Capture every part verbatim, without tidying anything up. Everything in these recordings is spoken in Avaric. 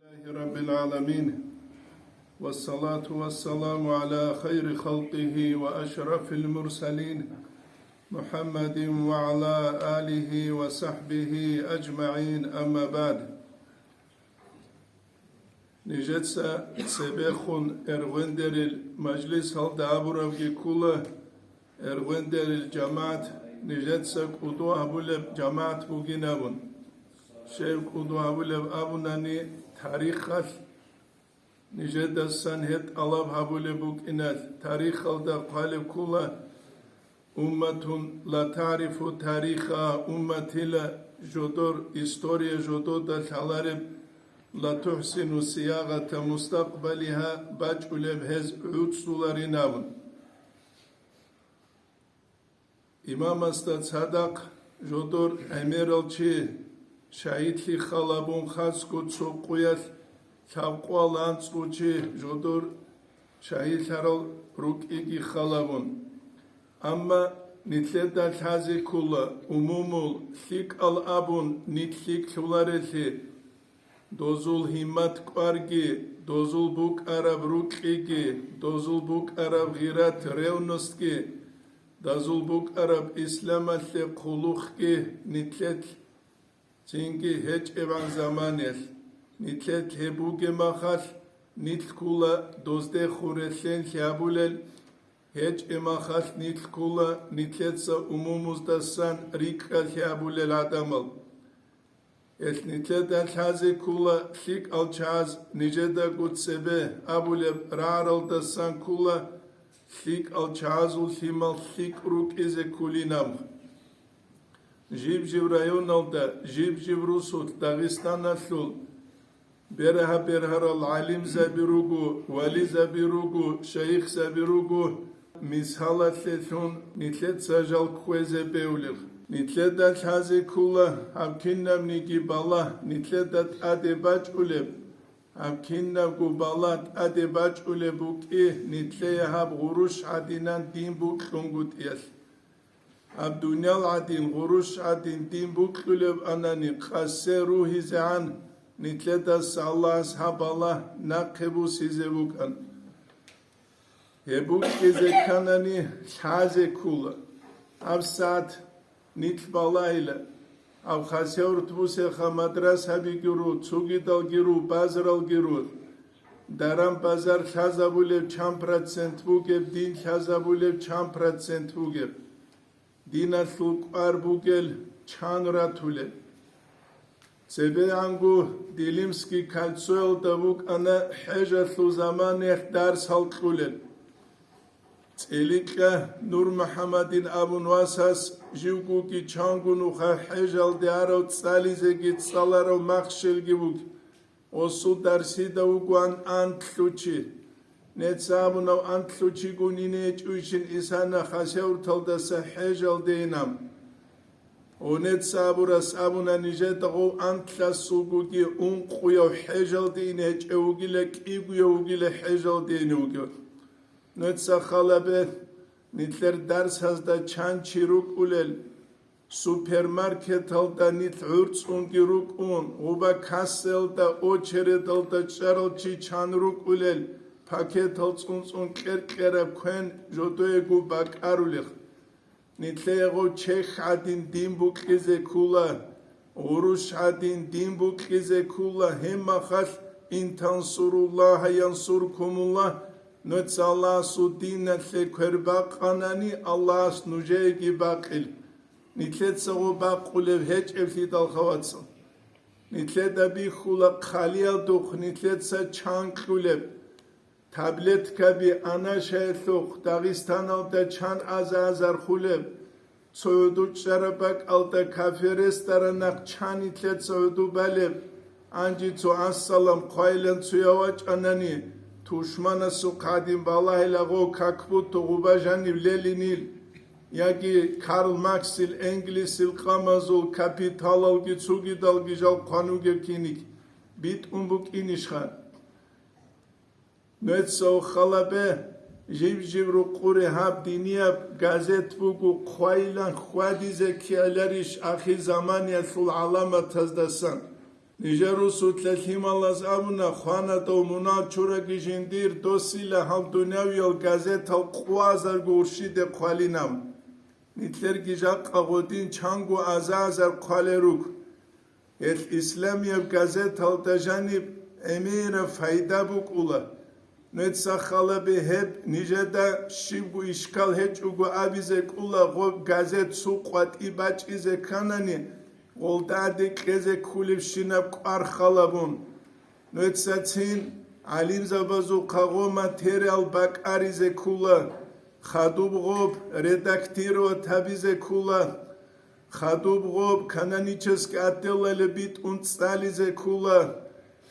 لله رب العالمين، والصلاة والسلام على خير خلقه وأشرف المرسلين، محمد وعلى آله وصحبه أجمعين، أما بعد. Нижеца цебехун эргъвендерил мажлисалда абурабги ккула, эргъвендерил жамагӀат нижеца кӀуду гьабулеб жамагӀат бугин абун. Щай кӀуду гьабулеб абунани, тарихалъ нижедасан гьеб тӀалаб гьабулеб букӀиналъ, тарихалда хъвалеб ккула: أمة لا تعرف تاريخ أمتها, жодор история жодода лъалареб, لا تحسن صياغة مستقبلها, бачӀулеб гьез гӀуцӀуларин абун. Имамасда цадахъ жодор гӀемерал чи, шагьидлъи халабун хасго цо къуялъ лъабкъоялда анцӀго чи жодор шагьидлъарал рукӀиги халабун. Амма нилъеда лъазе ккола, умумул лъикӀал абун нилъ лъикӀлъуларелъи, дозул гьиммат кӀварги, дозул букӀараб рукьиги, дозул букӀараб гъират-ревностьги, дозул букӀараб исламалъе хъулухъги нилъелъ цинги гьечӀебгӀан заманаялъ, нилъелъ гьеб бугеб махалъ, нилъ ккула дозде хурелъенлъи гьабулел, гьечӀеб махалъ, нилъ ккула нилъеца умумуздасан рикӀкӀалъи гьабулел гӀадамал. Гьелъ нилъеда лъазе ккула лъикӀал чагӀаз нижедаго цебе абулеб рагӀаралдасан ккула лъикӀал чагӀазул лъимал лъикӀ рукӀизе ккулин абун. Жиб-жиб районалда, жиб-жиб русулъ Дагъистаналъул бергьа-бергьарал гӀалимзаби руго, вализаби руго, шайихзаби руго, мисалалъе лъун нилъеца жал кквезе бегьулел. Нилъеда лъазе ккула гьаб кинабниги балагь нилъеда тӀаде бачӀулеб, гьаб кинабго балагь тӀаде бачӀулеб букӀи нилъее гьаб гъурущ гӀадинан дин букьунгутӀиялъ. Гьаб дуниял гӀадин, гъурущ гӀадин дин букьулеб анани, къасе ругьизегӀан нилъедаса Аллагьас гьаб балагь нахъе бусизе букӀан. Гьеб букӀизе кканани, лъазе ккула. ГьабсагӀат нилъ балагьила. Гьаб Хасавюрт бусеха мадрасабиги ру, цугидалги ру, базаралги ру. Даран-базар лъазабулеб чан процент бугеб, дин лъазабулеб чан процент бугеб? Диналъул кӀвар бугел чан ратулел? ЦебегӀанго Делимский кольцоялда вукӀана хӀежалъул заманаялъ дарс гьалкьулел. ЦӀиликьа Нур МухӀаммадин абун васас живгоги чанго нуха хӀежалде арав цӀализеги цӀаларав махщелги вугев. Осул дарсида вугоан анлъучи. Нецц абунав анлъучигун ине гьечӀойщин исана Хасавюрталдаса хӀежалдейин абун. О, нецц абурас абуна нижеда гъов анлъасулгоги ункъуяв хӀежалде ине гьечӀев вугила, кӀигояв вугила хӀежалдейин вугев. Нецц халабе, нилъер дарсазда чан чи рукӀулел, супермаркеталда нилъ гӀурцӀунги рукӀун, гъуба кассаялда очередалда чӀарал чи чан рукӀулел, пакетал цӀун-цӀун кьер-кьераб квен жодоего бакӀарулел. Нилъее гъов чехь гӀадин дин букьизе ккула, гъурущ гӀадин дин букьизе ккула, гьебмахалъ: «Ин тансуруллагьа янсуркумуллагь», нуца Аллагьасул диналъе квер бакъанани, Аллагьас нужееги бакъил. Нилъеца гъо бакъулеб гьечӀеблъидал, хавацал. Нилъеда бихьула хъалиялдухъ нилъеца чан кьулеб. Таблеткаби анашаялъухъ Дагъистаналда чан аза-азар хулеб, цо гӀуду чӀараб бакӀалда кафе-ресторанахъ чан нилъеца гӀуду балеб, гьанже цо ассалам хъвайлан цуяв вачӀанани, тушманасухъ гӀадин балагьила гъо как будто гъуба жанив лелинил, яги Карл Марксил, Энгельсил къамазул капиталалги цугидалги жал хъван вугеб киник битӀун букӀинищха? Нуца халабе, жив-жив рукъуре гьаб динияб газет буго хъвайлан хьвадизе ккеларищ ахирзаманиялъул гӀаламатаздасан? Нижер русулъа лъималаз абуна, хвана дов мунагь чураги жиндир, досила гьал дунявиял газетал къвазарго уршиде хъвалинав. Нилъерги жакъа гъодин чанго аза-азар хъвалел руго. Гьел исламияб газеталда жаниб гӀемераб пайда букӀула. Нуца халабе гьеб, нижеда щибго ишкал гьечӀого абизе кӀула, гъоб газет цо къватӀи бачӀизе кканани, гъолдаде кьезе ккулебщинаб кӀвар халабун. Нуцацин гӀалимзабазухъа гъо материал бакӀаризе ккула, хадуб гъоб редактировать гьабизе ккула, хадуб гъоб канонический отделалде битӀун цӀализе ккула,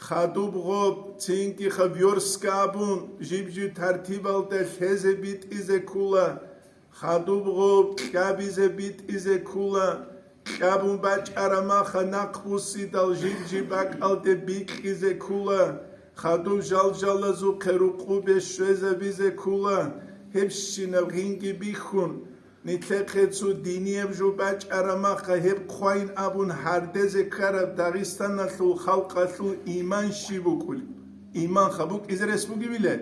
хадуб гъоб цинги хаб верстка абун, жиб-жиб тартибалда лъезе битӀизе ккула, хадуб гъоб кьабизе битӀизе ккула, кьабун бачӀараб маха нахъбуссидал жиб-жиб бакӀалде бикьизе ккула, хадуб жал-жалазухъе рукъубе щвезабизе ккула, гьебщинаб гъинги бихьун, нилъехъе цо динияб жо бачӀараб маха гьеб хъвайин абун гьардезе ккараб Дагъистаналъул халкъалъул иман щиб букӀулеб? Иман хаб букӀизе рес бугебиле?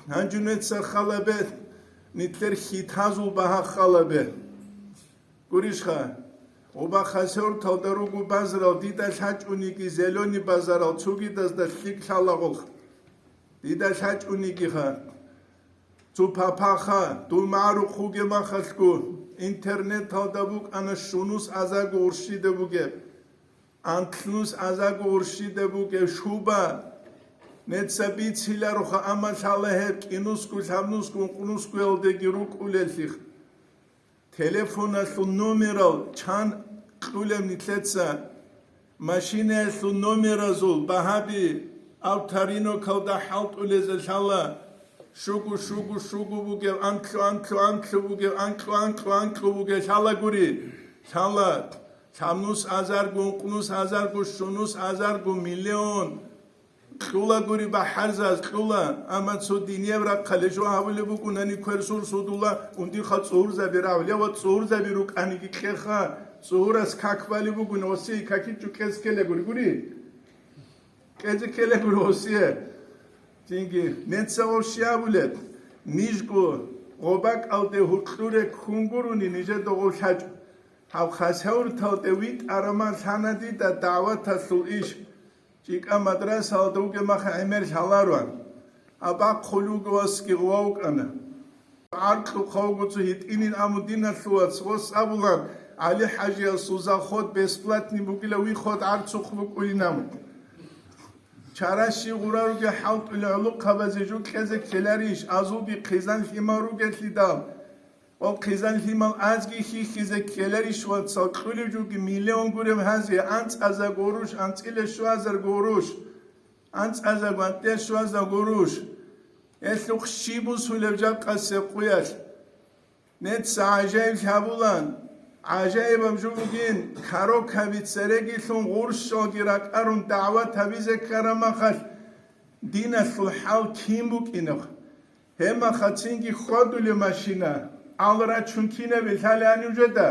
Гьанже нуца халабе, нилъер хьитазул багьа халабе. Гурищха, гъуба Хасавюрталда руго базарал, дида лъачӀониги зеленый базарал цогидазда лъикӀ лъалагъулха. Дида лъачӀонигиха. Цо папаха, дун магӀарухъ вугеб махалъго, интернеталда букӀана щунус азарго уршида бугеб. Анлънус азарго уршида бугеб шуба. Неца бицилароха, амма лъала гьеб кӀинусго, лъабнусго, ункънусгоялдеги рукӀулеллъих. Телефоналъул номерал чан кьулеб нилъеца, машинаялъул номеразул багьаби авторинокалда хӀалтӀулезе лъала, щугу, щугу, щугу бугев, анлъу, анлъу, анлъу бугев, анкьу, анкьу, анкьу бугев лъала гури. Лъала, лъабнус азарго, ункънус азарго, щунус азарго, миллион. Кьула гури бахӀарзаз, кьула, амма цо динияб рахъалде жо гьабулеб букӀунани кверсур судула, ундирха цӀурзаби рагӀулев ва цӀурзаби рукӀаниги кьеха, цӀурас как балеб бугун, оси какичӀо кьес ккела гури гури. КӀезе ккела гури осие. Цинги, неца ва щиб гьабулеб? Нижго гъобакӀалде гьуркьуре ккун гурони нижеда гъов лъачӀо. Гьаб Хасавюрталде витӀараб мал лъана дида дагӀваталъул иш. ЧӀикӀа мадрасалда вугеб маха гӀемер лъалароан. Абахъулев вуго васги гъова вукӀана. ГӀаркьухъа вуго цо гьитӀинин, амма диналъул вац, гъос абулан, ГӀали-хӀажиясул заход бесплатный бугила, виход гӀарцухъ букӀулин, амма. Чара щив гъура ругел хӀалтӀулел гӀолохъабазе жо кьезе ккеларищ, азулги хъизан-лъимал ругелъидал? Ва хъизан-лъимал азги хьихьизе ккеларищ, вацал, кьулев жоги миллион гуреб гьазе, анцӀазарго гъурущ, анцӀила щуазарго гъурущ, анцӀазарго, анцӀила щуазарго гъурущ. Гьелъухъ щиб бусулеб жакъасе къуялъ? Неца гӀажаиблъи гьабулан, гӀажаибаб жо бугин, карокаби церегилъун гъурщалги ракӀарун дагӀват гьабизе ккараб махалъ, диналъул хӀал кин букӀинаб? Гьеб махацинги хьвадулеб машина, ал рачун кинабе лъалеани нужеда?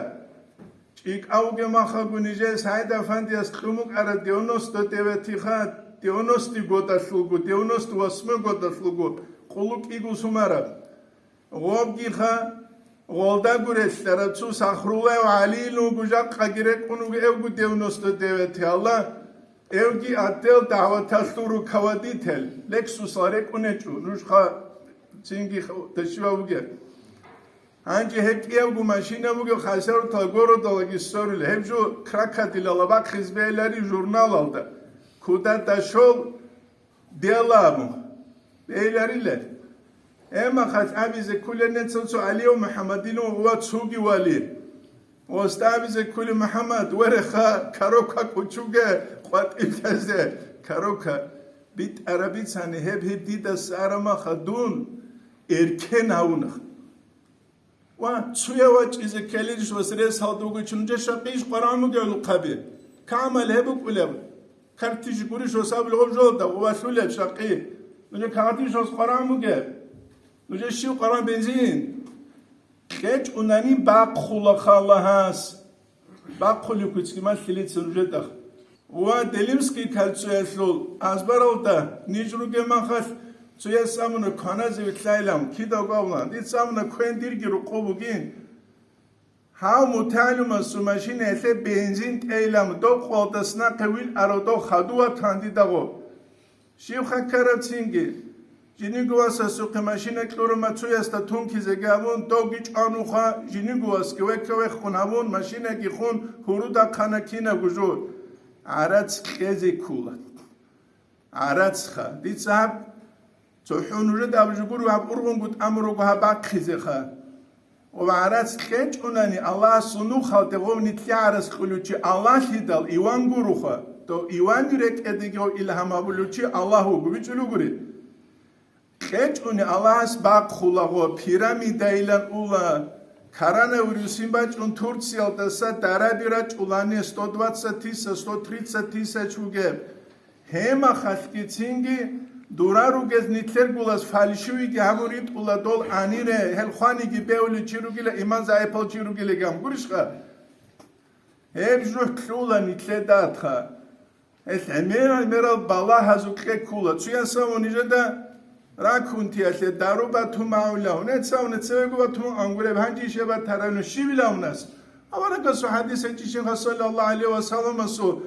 ЧӀикӀав вугеб махалго нижее СагӀид-афандияс кьун букӀараб девяносто девятиха, девяностый годалъулго, девяносто восьмой годалъулго къулу кӀиго сумараб. Гъобгиха, гъолда гурелъараб цо Сахруллаев ГӀалиил вуго, жакъаги рекӀун вуго эвго девяносто девятый, Аллагь. Эвги отдел дагӀваталъул руководитель, Лексусал рекӀун гьечӀо, нужха цинги х-, тащивав вугеб. Гьанже гьеб кӀиявго машина бугеб Хасавюртал городалги сорила, гьеб жо крокодилала бахъизе бегьилари журналалда. Куда дошёл, дело абун. Бегьиларила. Гьеб махалъ абизе кколел нецин цо Алиев МухӀаммадилан ва цоги вали. Гъосда абизе кколеб: МухӀаммад, вереха, коробка кӀучуге, къватӀиб лъезе, коробка битӀараб бицани, гьеб гьеб дидаса араб маха дун эркен гьавуна. Ва цуя вачӀизе ккелищ ва стресс гьалда вугев чи, нужер щакъийищ къваригӀун бугеб гӀолохъаби? Камал гьеб букӀулеб? Картиш гурищ ва сабил гъоб жолда валъулеб щакъи? Нужер кагъатищ ва къваригӀун бугеб? Нужер щив къваригӀун бензин? КьечӀунани бахъула хала гьас. Бахъулев куцги малъилица нужедахъ. Ва Делимский кольцоялъул азбаралда ниж ругеб махалъ, цояс абуна кваназе вилълъайилан, кидаго абуна, дица абуна квен дирги рукъу бугин. Гьав мутагӀалимасул машинаялъе бензин тӀейилан, доб къоялдаса нахъе вил арав дов хадув ватан дидагъо. Щиб хъа ккараб цинги? Жиниго васасухъе машина кьураб мацуясда тункизеги гьабун, довги чӀвануха, жиниго васги векка-веххун гьабун, машинаги хун, гьурудахъана кинабго жо. ГӀарац кьезе ккула. ГӀарацха. Дица гьаб цохӀо нужеда абулеб жо гуро, гьаб ургъунгутӀ амруго гьаб бахъизеха. Ва гӀарац кьечӀунани Аллагьасул нухалде гъов нилъее гӀарац кьулев чи Аллагьлъидал Иван гуроха, дов Иванил рекӀелдеги гъов илгьам гьабулев чи Аллагь вуго, бичӀчӀулев гури. КьечӀуни Аллагьас бахъулаго, пирамидайилан ула. Коронавирусин бачӀун Турциялдаса дараби рачӀулани сто двадцать тысяч, сто тридцать тысяч вугеб. Гьемахалъги цинги дура ругез нилъер гулас фальшивиги гьабун ритӀула дол гӀанире, гьел хваниги бевли чи ругила, иман загӀипал чи ругилиган гурищха? Гьеб жугь кьула нилъедатха. Гьел гӀемер-гӀемерал балагьазул кье ккула. Цуян савун нижеда ракунтиялъе дару батун магӀула. Гьунец савуна цевего батун ангуреб гьанжи шеба тарану щивилавнас. Аварагасул хӀадис гьечӀищинха, саллаллагьу гӀалайгьи ва салламасул,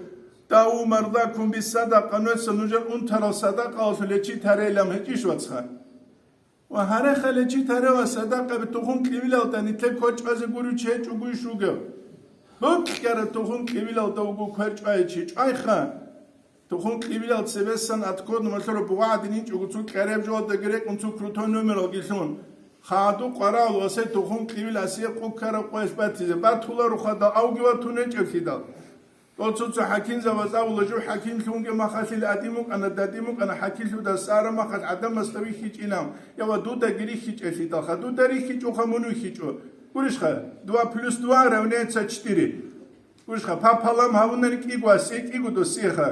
«Дау мардакум бис садакъа», нуца нужер унтарал садакъалъуле чи тарелам гьечӀищ вацха. Ва гьаре хале чи таре ва садакъаби тухум кьивилалда нилъер квер чӀвазе гурев чи гьечӀогойищ вугев? Букьара тухум кьивилалда вуго квер чӀвай чи, чӀвайха. Тухум кьивилал цебесан откодно малъура бугъа гӀадин инчӀого цо кьареб жолдаги рекӀун цо крутой номералги лъун. Хаду къварал ва се тухум кьивил асие къуккараб къоялъ батизе. Батуларо хада авги ватун гьечӀеблъидал. Тол цо-цо хӀакимзабаз абула, жив хӀакимлъунги махалъил гӀадин вукӀана, дадин вукӀана, хӀакимлъуда сара махалъ гӀадамасда вихьичӀинав, я ва дудаги рихьичӀелъидалха, дуда рихьичӀоха, мун вихьичӀо. Гурищха, два плюс два равняется четыре. Гурищха, папалам гьавунани кӀиго асе, кӀиго досиеха.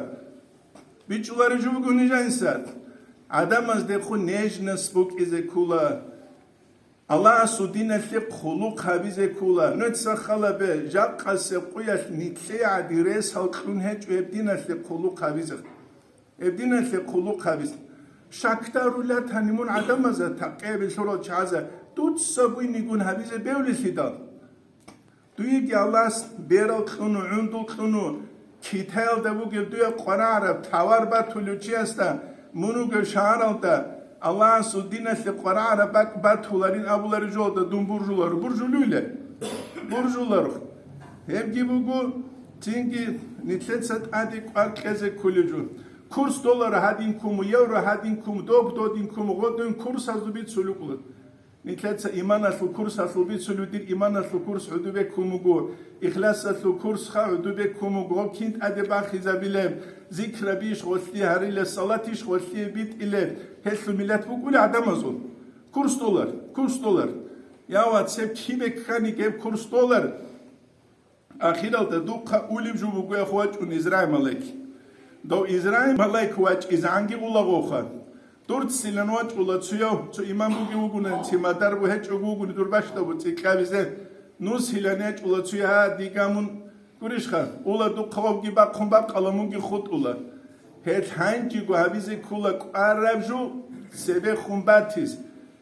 БичӀчӀулари жо буго нижанса. ГӀадамаздехун нежность букӀизе ккула. Аллагьасул диналъе хъулухъ гьабизе ккула. Нуца халабе, жакъасе къуялъ нилъее гӀади ресал кьун гьечӀо гьеб диналъе хъулухъ гьабизе. Гьеб диналъе хъулухъ гьабизе. Щакдарулатани мун гӀадамаза, такъиябилъурал чагӀаза, дуца буйнигун гьабизе бевлилъидал. Дуеги Аллагьас берал кьуну, гӀундул кьуну, Китаялда бугеб дуе къварагӀараб товар батулев чиясда, мун вугев шагьаралда Аллагьасул диналъе къварагӀараб бакӀ батуларин абулареб жолда дун буржуларо. Буржулуйла? Буржуларо. Гьебги буго, цинги нилъеца тӀаде кӀвар кьезе кколеб жо. Курс доллара гьадин ккун, евро гьадин ккун, доб додин ккун, гъодин курсазул бицулев ккола. Нилъеца иманалъул курсалъул бицулев дир иманалъул курс гӀодобе ккун буго, ихласалъул курсха гӀодобе ккун буго, гъоб кин тӀаде бахизабилеб, зикрабищ гъолъие гьарилеб, салатищ гъолъие битӀилеб, гьелъул миллат букӀула гӀадамазул. Курс доллар, курс доллар. Я, вацеб, кибе ккани гьеб курс доллар. Ахиралда духъа улеб жо бугояхъ вачӀун Израил малайк. Дов Израил малайк вачӀизегӀанги гъулагъовха. Дурцилан вачӀула цояв, цо имам бугев вугунан, цимадар бу гьечӀого вугуни дур бащдабу цӀикӀкӀабизе, нусилан ячӀула цоя, гьа, дига мун гурищха, ула духъа вавги бахъун бакъала мунги хутӀула. Гьел гьанжего гьабизе ккула кӀвараб жо цебехун батиз.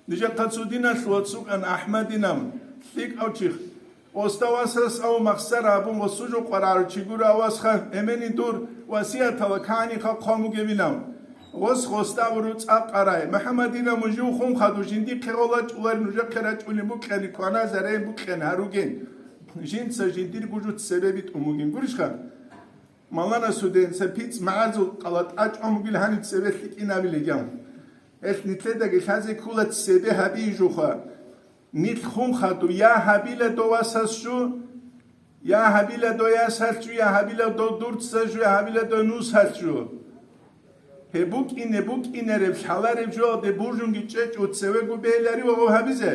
Нижехъа цо диналъ вацукӀан АхӀмадинав, лъикӀав чихъ. Оста васас ав махсар абун гъосу жо къварагӀарав чи гуро, авасха, эменин дур васиятала кагӀаниха хъван бугевинав. Гъос гъоста гъуру цӀакъ арай. МухӀаммадинав, мужив хун хадув жиндихъе гъола чӀулари нужехъе рачӀулин букьани, кваназарейин букьани гьаругин. Жинца жиндир гужуц цебе битӀун бугин. Гурищха? Малана суденца пицӀ магӀарзул къала тӀачӀун бугил гьаниб цебе лъикӀинабилигав. Гьелъ нилъедаги лъазе ккула цебе гьабиижуха. Нилъ хун хадур, я гьабила дов васас жо, я гьабила дов ясалъ жо, я гьабила дов дурца жо, я гьабила дов нусалъ жо. Гьеб букӀине букӀинареб лъалареб жоялде буржунги чӀечӀо цевего бегьилари ва гъов гьабизе.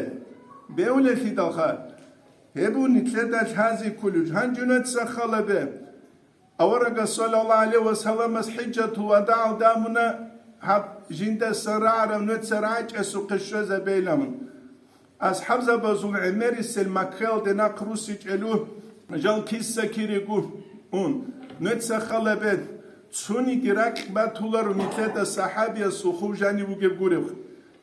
Бегьулелъидалха. Гьеб нилъеда лъазе кколеб гьанжунаца халабе. Аварагас, саллаллагьу гӀалайгьи ва салламас, хӀижатул вадагӀалда амуна гьаб жиндасан рагӀарав нуца рагӀичӀесухъе щвезабейилан. АсхӀабзабазул гӀемерисел Маккаялде нахъ руссичӀелу жал киса-кирего ун. Нуца халабе, цониги ракь батуларо нилъеда сахӀабиясул хов жанив вугеб гуреб.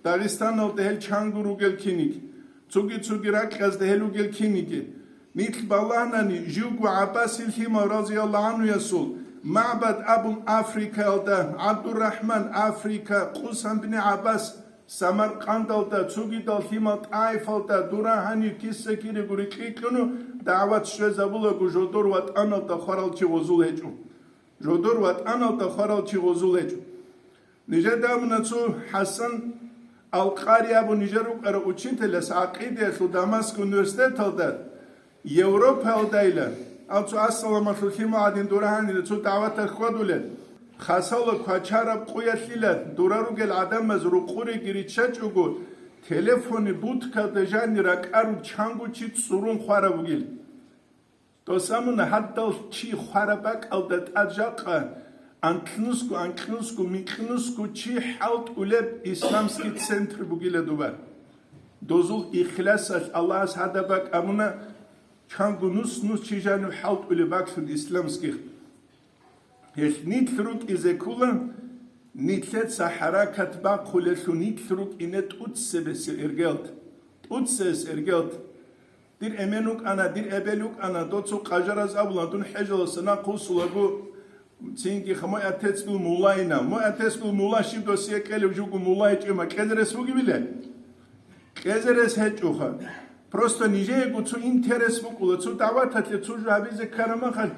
Дагъистаналда гьел чанго ругел киниг, цоги-цоги ракьазда гьел ругел киниги. Нилъ балагьани, живго ГӀаббасил лъимал разияллагьу гӀанхуясул, МагӀбад абун Африкаялда, ГӀабдуррахӀман Африка, Къусам бни ГӀаббас Самаркъандалда, цогидал лъимал ТӀаифалда, дура гьанив киса-кирего рикьикьуну, дагӀват щвезабулаго жодор ватӀаналда хварал чи гъозул гьечӀо. Жодор ватӀаналда хварал чи гъозул гьечӀо. Нижеда абуна цо ХӀасан ал-Къари абун нижер рукӀарав учителас гӀакъидаялъул Дамаск университеталда, Европаялдайила, ал цо ассаламалъул лъимал гӀадин дура гьанила цо дагӀваталъ хьвадулел, хасавла квачараб къуялъила дура ругел гӀадамаз рукъуреги риччачӀого, телефонни будкалда жанир ракӀарун чанго чи цӀурун хвараб бугил. Дос абуна, гьадал чи хвараб бакӀалда тӀад жакъа анкьнусго, анкьнусго, микьнусго чи хӀалтӀулеб исламский центр бугила дуба. Дозул ихласалъ Аллагьас гьадаб бакӀ абуна, чанго нус-нус чи жанив хӀалтӀулеб бакӀлъун исламских. Гьелъ нилъ рукӀизе ккула, нилъеца хӀаракат бахъулелъул нилъ рукӀине тӀуцебесеб эргелт, тӀуцебесеб эргелт. Дир эмен вукӀана, дир эбел вукӀана, доцо къажараз абула, дун хӀежаласа нахъ вуссулаго, цинги ха, мой отец был мулла ина. Мой отец был мулла щиб досие кьелев жуго мулла гьечӀема кьезе рес бугебила? Кьезе рес гьечӀоха. Просто нижеего цо интерес букӀула, цо дагӀваталъе цо жо гьабизе ккарамахал,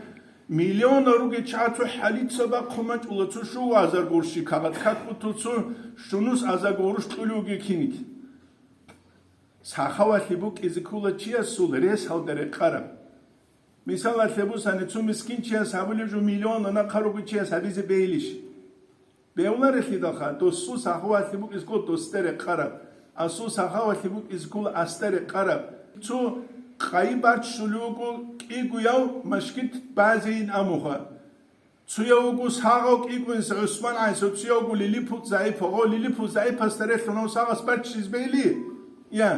миллионал ругел чагӀа цо хӀалица бахъун бачӀула, цо щуго азар гурщи кагъат какуту, цо щунус азар гурущ кьулевги киник. Сахавалъи букӀизе ккула чиясул ресалда рекъараб. Мисалалъе бусани, цо мискин чияс гьабулеб жо миллион нахъа ругел чияс гьабизе бейилищ? Бегьуларелъидалха, досул сахавалъи букӀизе ккола досда рекъараб, асул сахавалъи букӀизе ккола асда рекъараб. Цо къайи баччулев вуго кӀигояв машгит базейин амуха. Цуяв вуго сагъав кӀикӀвинса ГӀусман гӀайса, цуяв вуго лилипут загӀипав, гъо лилипут загӀипасда релълъун гьав сагъас баччиз бейли? Я.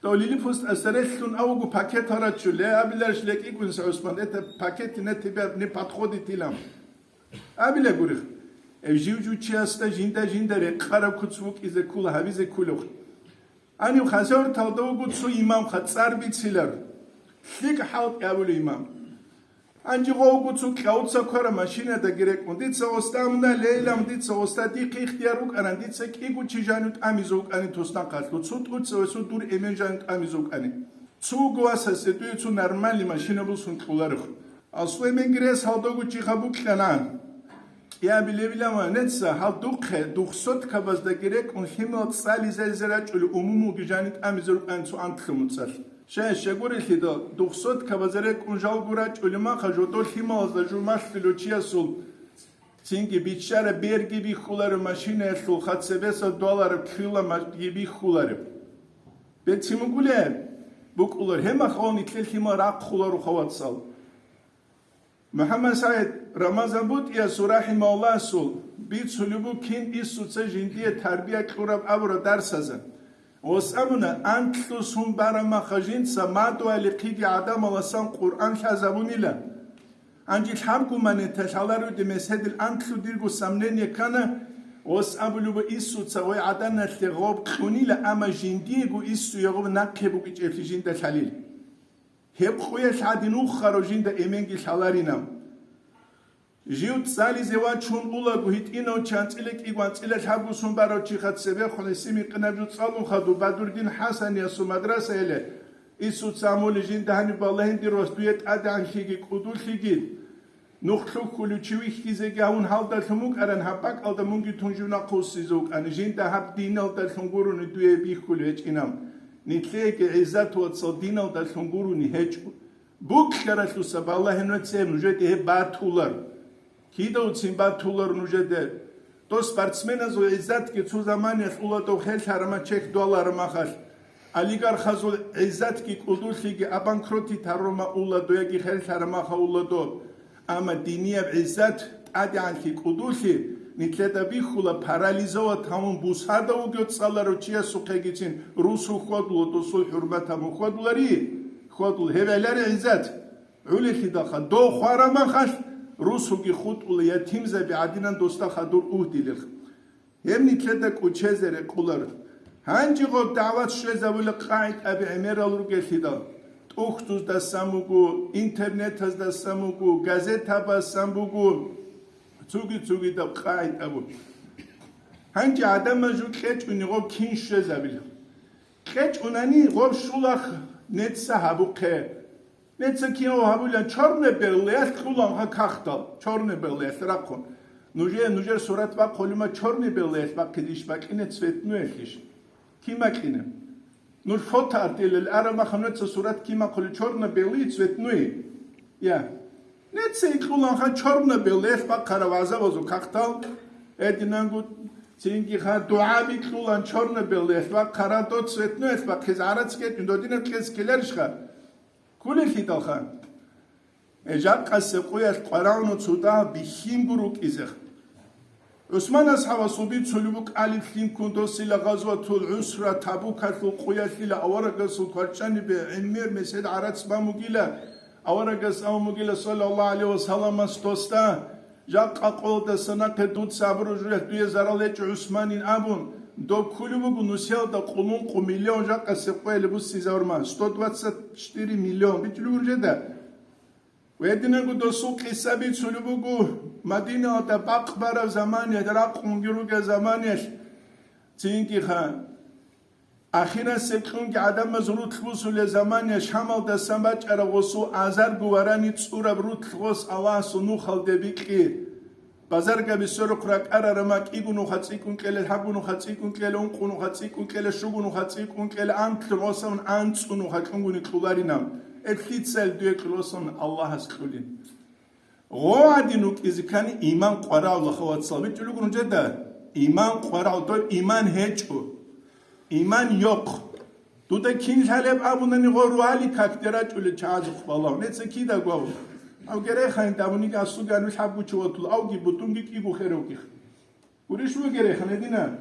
Дов лилипут асда релълъун ав вуго пакет гьараччуле, абиларищ ле кӀикӀвинса ГӀусман, это пакеты на тебя не подходит илан. Абила гурихъ. Эв жив-жив чиясда жинда-жинда рекъараб куц букӀизе ккула, гьабизе ккулев. Гьанив Хасавюрталда вуго цо имам, ха цӀар бицилар. ЛъикӀ хӀалтӀи абулев имам. Гьанже гъов вуго цо кьавуца ккараб машинадаги рекӀун, дица гъосда амуна лейлан, дица гъосда дихъе ихтияр рукӀаран, дица кӀиго чи жанив тӀамизе вукӀани туснахъалъув, цо тӀуцевесул дур эмен жанив тӀамизе вукӀани. Цо вуго васасе дуе цо нормальный машина бусун кьоларев. Аслу эменги рес гьалдого чи хабукьана. КӀиабилебилан ва неца гьал духъе, духсоткабаздаги рекӀун лъимал цӀализаризе рачӀулев умумулги жанив тӀамизе рукӀан цо антлъу муцӀалъ. Щай щагурелъидал, духсоткабазе рекӀун жалго рачӀулев маха жодор лъималазда жумалъулев чиясул цинги биччараб берги бихьуларев машинаялъул ха цебесаб доллараб килоги бихьуларев. Бецин бугулеб? БукӀулар, гьеб махалъ нилъер лъимал рахъуларо ха, вацал. МухӀаммад СагӀид Рамазан БутӀиясул рахӀимагьуллагьасул бицулеб буго кин Иисуца жиндие тарбия кьураб абураб дарсазда. Гъос абуна, антлъу сун бараб маха жинца мадугьалихъиги гӀадамаласан Къуръан лъазабунила. Гьанже лъабго монета лъаларевги меседил антлъу дирго сомнение ккана, гъос абулеб буго Иисуца гъой гӀаданалъе гъоб кьунила, амма жиндиего Иисуе гъоб нахъе букӀичӀеблъи жинда лъалил. Гьеб къуялъ гӀадин уххарав жинда эменги лъаларинаб. Жив цӀализе вачун улаго, гьитӀинав чи анцӀила кӀиго, анцӀила лъабго сун барав чи ха цебехун гьесие микъинаб жо цӀалун хадуб Бадурдин ХӀасаниясул мадрасаяле Иисуца амули жинда гьаниб балагьин, дир вас, дуе тӀадегӀанлъиги кӀудулъиги. Нух лъухьулев чи вихьизеги гьавун гьалдалъун вукӀаран, гьаб бакӀалда мунги тун жив нахъ вуссизе вукӀани, жинда гьаб диналдалъун гурони дуе бихьулев гьечӀинаб. Нилъееги гӀиззат, вацал, диналдалъун гурони гьечӀо. Букьаралъуса балагьин, вацал, нужеде гьеб батулар. Кидавцин батулар нужеде. Дос спортсменазул гӀиззатги цо заманиялъ уладов херлъарама чехь доллараб махалъ. Олигархазул гӀиззатги кӀудулъиги обанкротить гьарума уладо яги херлъараб маха уладо. Амма динияб гӀиззат, тӀадегӀанлъи, кӀудулъи нилъеда бихьула парализовать гьавун бусада вугев цӀаларав чиясухъегицин русу хьвадула, досул хӀурмат гьабун хьвадулари, хьвадул гьеб гӀелари гӀиззат. ГӀулелъидалха, дов хвараб махалъ, Русуги хутӀула, ятимзаби гӀадинан досда хадур угьдилелха. Гьеб нилъеда кӀучезе рекъолар. Гьанже гъоб дагӀват щвезабула къагӀидаби гӀемерал ругелъидал. ТӀухьдуздасан буго, интернетаздасан буго, газетабасан буго, цуги-цугидаб къагӀида буго. Гьанже гӀадамаз жо кьечӀони гъоб кин щвезабила. КьечӀунани гъоб щулах, неца гьабухъе. Неца кинав гьабулан, чорно-беллаялъ кьуланха кагътал, чорно-беллаялъ рахъун. Нужее нужер сурат бахъулима, чорно-беллаялъ бахъидищ бакьине, цветноялъищ? Кин бакьине? Нуж фото артилел араб махануца сурат кин бахъули, чорно-белый, цветной? Я. Неца икьуланха чорно-беллаялъ бахъарав гӀазабазул кагътал, гьединанго цинги ха дугӀаби кьулан чорно-беллаялъ бахъарав, дод цветноялъ бахъизе гӀарац гьечӀун, додинаб кьезе ккеларищха? Кколелъидалха. Э, жакъасеб къоялъ къварагӀуна цо дагь бихьинго рукӀизех. ГӀусман асхӀабасул бицулеб букӀалиблъинккун досила Гъазватул ГӀусра, Табукалъул къоялъила аварагасул кварчӀанибе гӀемер месед гӀарац бан бугила, аварагас абун бугила, саллаллагьу гӀалайгьи ва салламас, досда, жакъа къоялдаса нахъе дуца абураб жо дуе зарал гьечӀо, ГӀусманин абун, доб кколеб буго нусиялда къулункъо миллион жакъасеб къоялъ буссизавурман, сто двадцать четыре миллион, бичӀчӀулеб гуржеда. Гьединанго досул къиса бицулеб буго, Мадинаялда бакъ бараб заманиялъ, ракъунги ругел заманиялъ, цинги ха. Ахирасеб кьунги гӀадамаз рутӀ бусулел заманиялъ, Шамалдасан бачӀараб гъосул азарго варани цӀураб рутӀ гъос Аллагьасул нухалде бикьи. Базаргаби сверухъ ракӀарарама, кӀиго нуха цӀикӀкӀун кьела, лъабго нуха цӀикӀкӀун кьела, ункъо нуха цӀикӀкӀун кьела, щуго нуха цӀикӀкӀун кьела, анлъун осун анцӀго нуха кьунгуни кьуларинав. Эблъицал дуе кьулосун Аллагьас кьулин. Гъо гӀадин рукӀизе ккани иман къварагӀула, хавацал, бичӀчӀулего нужеда, иман къварагӀу, доб иман гьечӀо. Иман йохъ. Дуда кин лъалеб абунани, гъо руали какде рачӀулел чагӀазухъ балагьун. Гьеца кидаго абун. Ав гереханин абуниги, асуги анвил хӀабгучи ватул, авги бутунги кӀиго херевги. Гурищ вугерехана дина?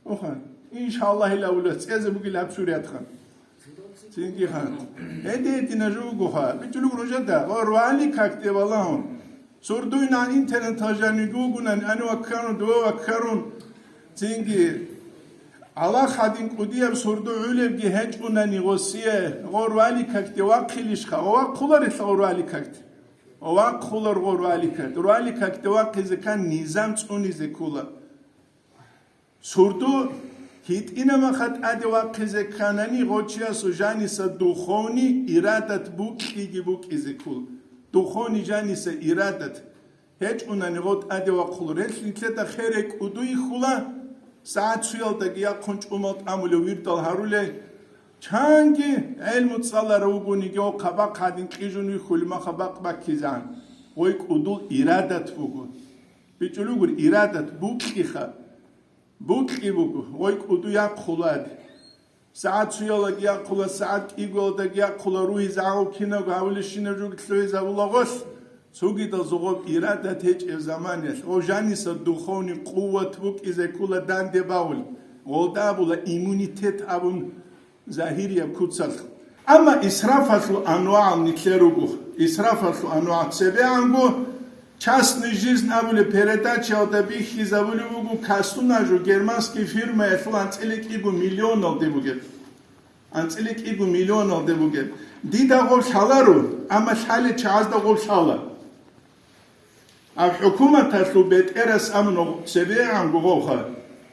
Оха, иншаллагь, ила ула цӀезе бугил гьаб сурятха. Цинги хан. Эде дина жугуха. БичӀулуг ружада. О, руали какде валагьун. Сурдуйна интернет гьажани гугунан, ани ваккарун, дуо ваккарун. Цинги. Алла хадин кӀудияб сурду гӀулебги гьечӀунани гъосие, гъо руали какде вахъилищха, гъо вахъуларилъа гъо руали какде. Вахъулар гъо руали какде. Руали какде вахъизе ккан низам цӀунизе ккула. Сурду гьитӀинабаха тӀаде вахъизе кканани, гъочиясул жаниса духовни ирадат букьиги букӀизе ккула. Духовни жаниса ирадат гьечӀунани гъо тӀаде вахъулар. Гьелъ нилъеда херай кӀуду ихьула, сагӀат цуялдаги яхъун чӀумал тӀамулев вирдал гьарулей, чанги гӀелму цӀаларав вугониги, гьав хъабахъ гьадин кьижун вихьулеб маха бакъ баккизегӀан. Гъой кӀудул ирадат буго. БичӀулугур ирадат букьиха. Букьи буго, гъой кӀуду яхъулад. СагӀат цуялаги яхъула, сагӀат кӀигоялдаги яхъула, ругьи загӀу кинаго гьавулищинаб жуги лъугьизабула гъолъ, цогидал зогъоб ирадат гьечӀеб заманиялъ, гъо жаниса духовный къуват букӀизе ккула данде бавулеб, гъолда абула иммунитет абун. Загьирияб куцалъ. Амма исрафалъул анвагӀал нилъер руго. Исрафалъул анвагӀ цебегӀанго, «Частная жизнь» абулеб передачаялда бихьизабулеб буго, касунажу германский фирмаялъул анцӀила кӀиго миллионалде бугеб. АнцӀила кӀиго миллионалде бугеб. Дида гъоб лъаларо, амма лъалел чагӀазда гъоб лъала. Гьаб хӀукуматалъул бетӀерас абуна цебегӀанго гъовха,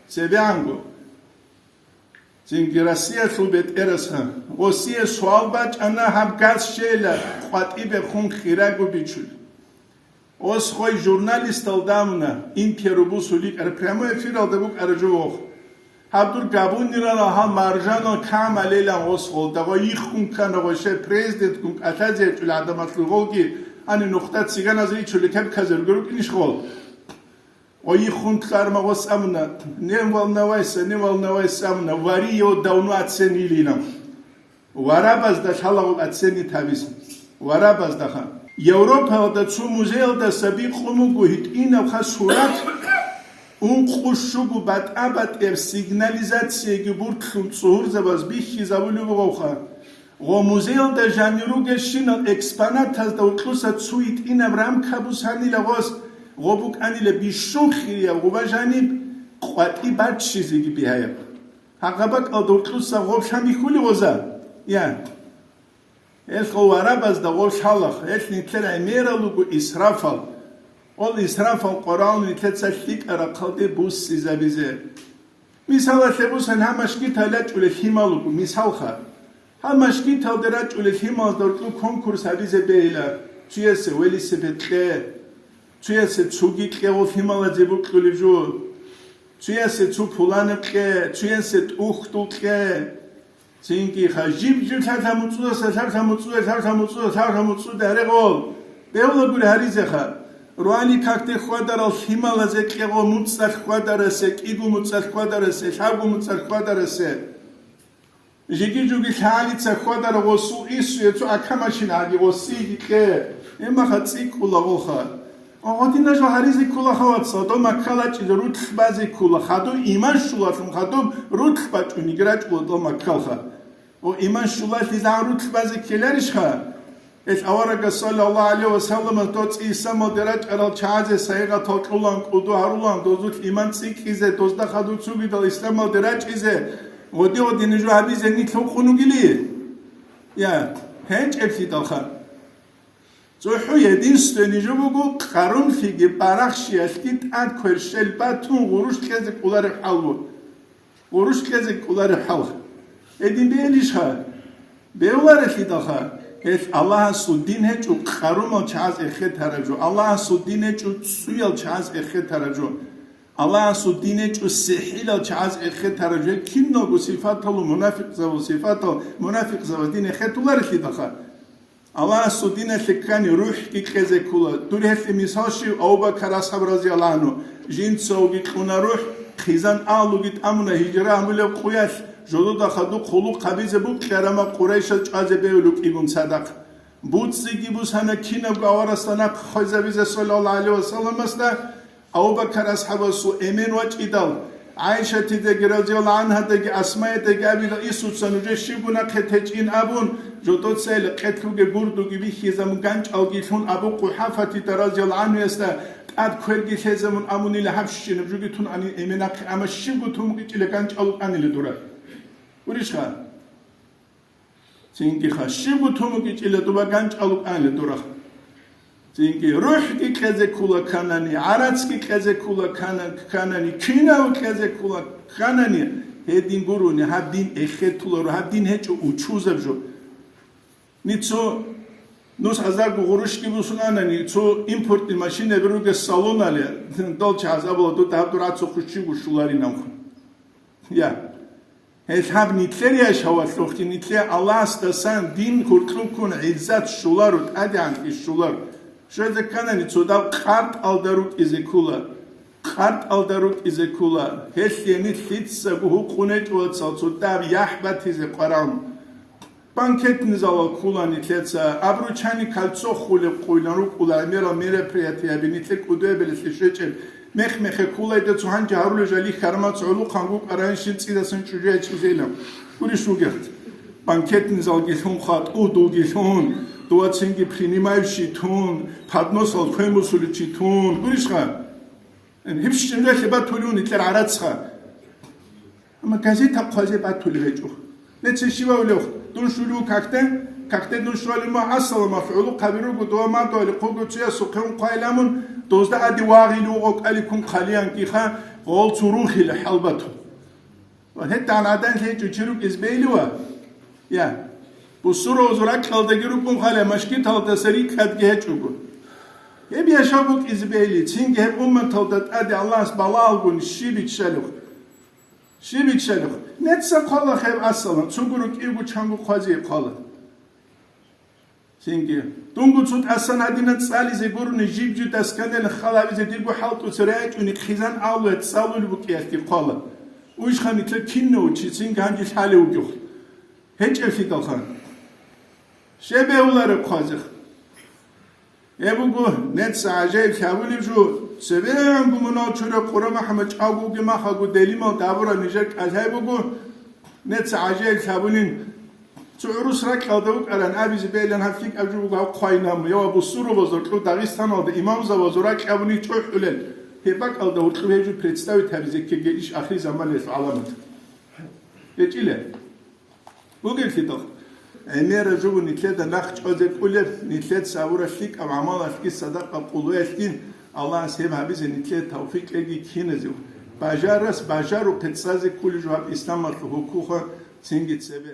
цебегӀанго. Цинги Россиялъул бетӀерасха, гъосие суал бачӀана гьаб газ щейила къватӀибе хун хирагу бичун. Гъос гъой журналисталда абуна, интервью бусуликӀара, прямой эфиралда букӀара жо вохъ. Гьаб дур габунирала гьал маржанал камалилан гъос гъолда, гъой йиххун ккана гъой щай президентккун кӀалъазе гьечӀул гӀадамалъул гъолги, ани нухда циганазе ичулел кепказе руго рукӀинищ гъол? Гъой йиххун ккарма гъос абуна, не волновайся, не волновайся абуна, вари его давно оценили нам. Варабазда лъалагъул оценит гьабиз. Варабаздаха. Европаялда цо музеялдаса бикъун буго гьитӀинабха сурат, ункъо щуго батӀа-батӀияб сигнализацияги буртлъун цӀугьурзабаз бихьизабулеб бугоха. Гъо музеялда жанир ругелщинал экспонатазда гьоркьуса цу гьитӀинаб рамка бусанила гъос, гъо букӀанила бищун хирияб гъуба жаниб къватӀи баччизеги бигьаяб. Гьагъа бакӀалда гьоркьуса гъоб лъан бихьули гъоза? Я. Гьелъ гъов арабазда гъов лъалаха, гьелъ нилъер гӀемерал руго исрафал. Ол исрафал къорал нилъеца лъикӀа рахъалде буссизабизе. Мисалалъе бусан, гьаб машгитал рачӀулел лъимал руго, мисалха. Гьаб машгиталде рачӀулел лъималазда гьоркьоб конкурс гьабизе бегьила, цуясе велосипед кье, цуясе цуги кье гъол лъималазе букьулеб жо, цуясе цу пуланаб кье, цуясе тӀухьдул кье. Цинги ха жиб-жиб лъалъа муцӀудаса, лъалъа муцӀуда, лъалъа муцӀуда, лъалъа муцӀуда гьарегъол. Бегьула гури гьаризеха. Руани какде хьвадарал лъималазе кьегъо муцӀалъ хьвадарасе, кӀиго муцӀалъ хьвадарасе, лъабго муцӀалъ хьвадарасе. Жиги-жуги-лъагӀалица хьвадарав гъосул иссуе цо ака машин гӀаги гъосиеги кье. Гьебмаха цӀикӀкӀула гъолха. Гъодина жо гьаризе кколаха, вацал, дол маккал рачӀизе рутӀлъ базе ккола, хадуб иман щулалъун хадуб рутӀлъ бачӀунеги рачӀула дол маккалха. О, иман щулалъизегӀан рутӀлъ базе ккеларищха? Гьелъ аварагас, саллаллагьу гӀалайгьи ва салламас, дов цӀи исламалде рачӀарал чагӀазе сайигъатал кьулан, кӀуду гьарулан, дозулъ иман цӀикӀкӀизе, дозда хадур цугидал исламалде рачӀизе, гъоди-гъодине жо гьабизе нилъ гьукъун вугили? Я, гьечӀеблъидалха. ЦохӀо единственный жо буго, къарумлъиги барахщиялъги тӀад кверщел батун гъурущ кьезе кӀолареб хӀал вуго. Гъурущ кьезе кӀолареб хӀал. Гьедин бегьилищха? Бегьуларелъидалха, гьелъ Аллагьасул дин гьечӀо къарумал чагӀаз эхетараб жо, Аллагьасул дин гьечӀо цӀуял чагӀаз эхетараб жо, Аллагьасул дин гьечӀо сихӀилал чагӀаз эхетараб жо. Гьеб киналго сифаталу мунафикъзабул сифатал, мунафикъзабаз дин эхетуларелъидалха. Аллагьасул диналъе ккани рухӀги кьезе ккола. Дур гьелъе мисал щив? Абу-Бакар асхӀаб разияллагьу гӀангьу. Жинцавги кьуна рухӀ, хъизан агьлуги тӀамуна гьижра гьабулеб къуялъ, жодода хадуб хъулухъ гьабизе букӀарама Къурайшаз чӀвазе бегьулев кӀигун цадахъ. БуцӀцӀиги бусана кинабго аварасда нахъ хвезабизе, саллаллагьу гӀалайгьи ва салламасда. Абу-Бакар асхӀабасул эмен вачӀидал, ГӀайшатидаги разияллагьу гӀангьадаги Асмаидаги абила, Иисуца нужер щибго нахъе течӀин абун, жодоцайила къелъуги гурдуги бихьизабун, ганчӀалги лъун Абу КъухӀафатида разияллагьу гӀангьуясда тӀад кверги лъезабун абунила гьабщинаб жуги тун ани эмен нахъе, амма щибго тун букӀичӀила ганчӀал вукӀанила дура. Гурищха? Цинги ха щибго тун букӀичӀила дуба ганчӀал вукӀанила дурахъ. Цинги рухӀги кьезе ккола кканани, гӀарацги кьезе ккола ккана-, кканани, кинав кьезе ккола кканани, гьедин гурони, гьаб дин эхетуларо, гьаб дин гьечӀо учузаб жо. Нуцо нус гьазарго гъурущги бусун анани, цо импортный машинаби ругес салонали, дол чагӀаз абула, дуда гьаб дура цо хущивго щуларинавхъун. Я. Гьелъ гьаб нилъер яшавалъухъе нилъее Аллагьасдасан дин гьуркьубккун гӀиззат щоларо, тӀадегӀанлъи щоларо. Щвезе кканани цо даб къартӀалда рукӀизе ккола. КъартӀалда рукӀизе ккола. Гьелъие нилъ лъицаго гьукъун гьечӀо, вацал, цо даб яхӀ батизе къварагӀун. Банкетный залал ккула нилъеца, обручание, кольцо хулеб къуйлан рукӀула, гӀемерал мероприятиеби нилъер кӀудиябилелъе щвечӀеб. Мех-мехе ккула, дида цо гьанже гьарулел жали хьармаца гӀолохъанго кӀаранщин цӀидасан чӀужу ячӀизейилан. Гурищ вугехъ. Банкетный залги лъунха, тӀудулги лъун, дова цинги принимающий тун, подносал квен бусуличи тун. Гурищха? Гьеб щинаб жалъе батулев нилъер гӀарацха. Амма газета хъвазе батулеб гьечӀо. Нецин щивав лев, дун щулев какде, какде дун щвалев ма, ассалам, мафгӀулухъаби руго, дова мадугьали хъуго цуясухъе унхъвайила мун, дозда ади вагъили вуго кӀаликкун хъалиянкиха, гъол цо рухила хӀалбату. Ва гьетӀан гӀадан лъечӀо чи рукӀиз бейли ва? Я. Бусурав зуракьалдаги рукӀун хъале, машгиталдаса рикӀкӀадги гьечӀого. Гьеб яшав букӀизе бейли, цинги гьеб умматалда тӀаде Аллагьас балагьалгун щиб иччалев? Щиб иччалев? Нецца хъвала хеб асалан, цугуру кӀивгу чанго хъвазе хъвала. Цинги, дунго цо тӀасан гьадина цӀализе гурони, жиб-жиб дасгадал хал гьабизе дирго хӀалтӀуца райчӀуни хъизан авлуя цӀалулеб букӀиялъги хъвала. Уйшха нилъер кинав чи цинги гьанже лъалев вугев. ГьечӀеблъидалха. Щеб бегьулареб хъвазех. Гьеб буго, нецца гӀажаиблъи гьабулеб жо, цебегӀанго мунагьал чураб Къура МухӀаммад чӀагоги махаго делимал дабураб нижер кӀалъай буго, нецца гӀажаиблъи гьабулин, Цо гӀурус ракьалда вукӀаран абизе бегьилан гьаб лъикӀаб жо буго гьаб хъвайнаб, я ва бусурбабазул кьу Дагъистаналда имамзабазул ракьабуни чӀухӀулел. Гьеб бакӀалда гьоркьоб гьеб жо представить гьабизе ккеги иш ахирзаманалъул гӀаламат. ГьечӀила. Бугеблъидал. ГӀемераб жо буго нилъеда нахъ чӀвазе кӀолеб, нилъеца гьабураб лъикӀаб гӀамалалъги садакъа къулуялъги Аллагьас гьеб гьабизе нилъее тавфикъ кьеги киназего. Бажарас бажарухъе цӀазе кколеб жо гьаб исламалъул гьукуха цинги цебе.